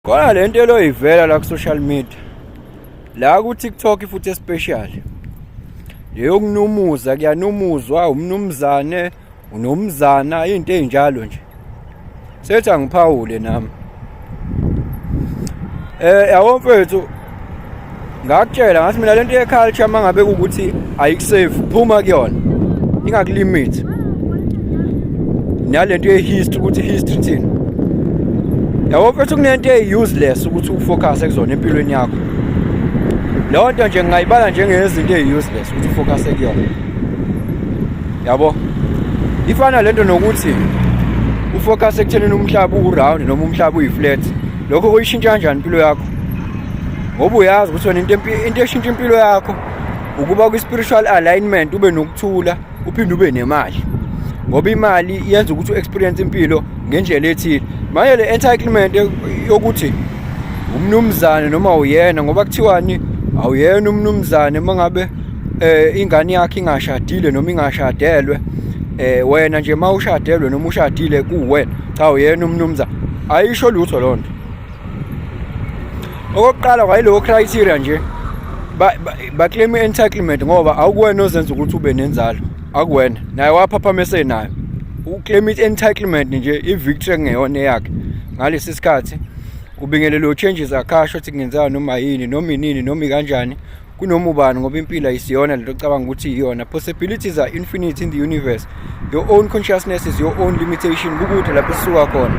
Khona le nto eloyivela la ku-social media, la ku-TikTok futhi especially. Leyokunumuza kuyanumuzwa umnumzane unomzana into ey'njalo nje. Sethi angiphawule nami. Yabo mfethu, ngakutshela ngathi mina lento ye-culture uma ngabe kuwukuthi ayikusafe, phuma kuyona, ingakulimit. Nalento ye-history, ukuthi history ithini. Yabo mfethu, kunento eyi-useless ukuthi ufocus kuzona empilweni yakho. Leyo nto nje ngingayibala njengezinto eyi-useless ukuthi ufocus kuyona. Yabo, ifana lento nokuthi ufocus ekuthenini umhlaba u-round noma umhlaba uyi-flat. Lokho kuyishintsha kanjani impilo yakho? Ngoba uyazi ukuthi wena into eshintsha impilo yakho ukuba kwi-spiritual alignment, ube nokuthula, uphinde ube nemali, ngoba imali yenza ukuthi u-experience impilo ngendlela ethile. Manje le entitlement yokuthi umnumzane noma uyena, ngoba kuthiwani, awuyena umnumzane uma ngabe ingane yakhe ingashadile noma ingashadelwe, wena nje uma ushadelwe noma ushadile kuwena, cha, uyena umnumzane, ayisho lutho loo nto. Okokuqala, kwayilowo criteria nje ba-claim i-entitlement, ngoba awukuwena ozenza ukuthi ube nenzalo, akuwena naye waphaphama esenayo. Uclaim i-entitlement nje, i-victory ekungeyona eyakhe ngalesi sikhathi. Ubingelelo changes akasho ukuthi kungenzeka noma yini, noma inini, noma ikanjani, kunoma ubani, ngoba impilo ayisiyona lento ocabanga ukuthi iyona. Possibilities are infinite in the universe. Your own consciousness is your own limitation. Kukude lapho esisuka khona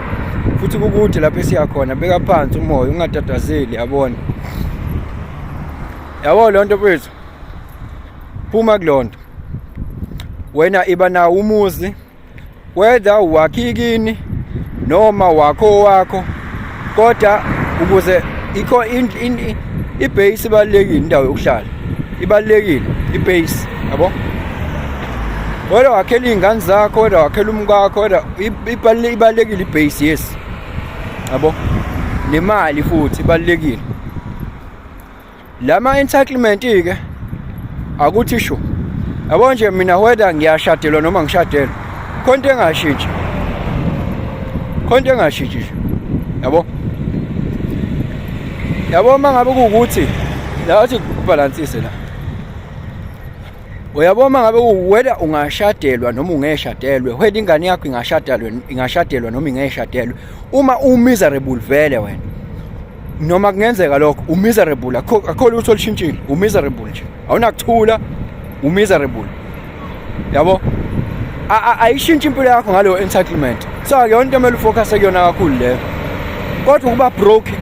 futhi kukude lapho esiya khona. Beka phansi umoya, ungatatazeli. Yabona, yabo leyo nto mfethu, phuma kulonto. Wena iba nawo umuzi, whether wakhikini noma wakho wakho, kodwa ukuze ikho ibase ibalulekile, indawo yokuhlala ibalulekile, ibase, yabo. Whether wakhela iy'ngane zakho, whether wakhela umkakho, whether ibalulekile ibase, yes, yabo. Nemali futhi ibalulekile. Lama entitlement ke akuthi sho, yabo nje mina, whether ngiyashadelwa noma ngishadelwa, khona into engashintshi, khona into engashintshi nje, yabo. Yabo, uma ngabe kuwukuthi la athi kubalansise la, uyabo, uma ngabe whether ungashadelwa noma ungeshadelwe, whether ingane yakho ingashadelwa noma ingeshadelwe, uma umiserable vele wena, noma kungenzeka lokho, umiserable, akho lutho olushintshile, umiserable nje, awunakuthula, umiserable, yabo. Ayishintshi impilo yakho ngaleyo entitlement. So akuyona into emele ufocus kuyona kakhulu leyo, kodwa ukuba broke.